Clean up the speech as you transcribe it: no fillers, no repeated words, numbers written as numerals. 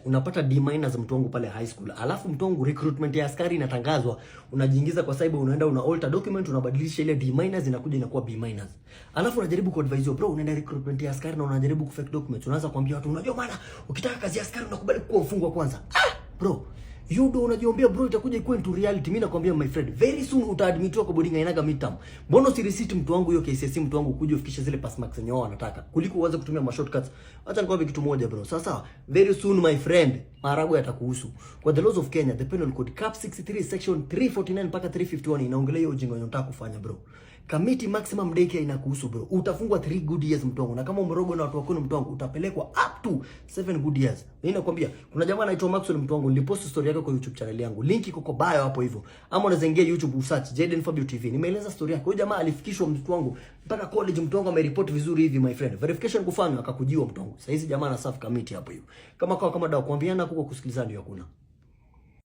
Unapata D minus, mtu wangu, pale high school. Alafu, mtu wangu, recruitment ya askari inatangazwa, unajiingiza kwa cyber, unaenda una alter document, unabadilisha ile D minus, inakuja inakuwa B minus. Alafu unajaribu kuadvise, bro, unaenda recruitment ya askari na unajaribu kufake documents. Unaanza kuambia watu, unajua maana ukitaka kazi ya askari unakubali kuwa mfungwa kwanza. Ah, bro, you do unajiombea, bro, itakuja ikuwe into reality. Mimi nakwambia, my friend, very soon utaadmitiwa kwa boarding hainaga midterm. Mbona usiresit, mtu wangu, hiyo KCSE, mtu wangu, kuja ufikishe zile pass marks zenye wao wanataka kuliko uanze kutumia ma shortcuts? Acha nikwambie kitu moja, bro. Sasa very soon, my friend, maharagwe yatakuhusu. Kwa the laws of Kenya, the Penal Code Cap 63 section 349 mpaka 351 inaongelea hiyo ujinga unataka kufanya, bro. Kamiti Maximum Daycare inakuhusu, bro. Utafungwa 3 good years, mtu wangu, na kama umerogwa na watu wako, mtu wangu, utapelekwa up to 7 good years. Mimi nakwambia kuna jamaa anaitwa Maxwell, mtu wangu, nilipost story yake kwa YouTube channel yangu. Link iko kwa bio hapo hivyo. Ama unaweza ingia YouTube usearch Jaden Fabio TV. Nimeeleza story yake. Huyo jamaa alifikishwa, mtu wangu, mpaka college, mtu wangu, ameripoti vizuri hivi, my friend. Verification kufanywa, akakujiwa, mtu wangu. Sasa hizi jamaa ana serve Kamiti hapo hivyo. Kama kwa kama dawa kuambiana kuko kusikilizana ndio hakuna.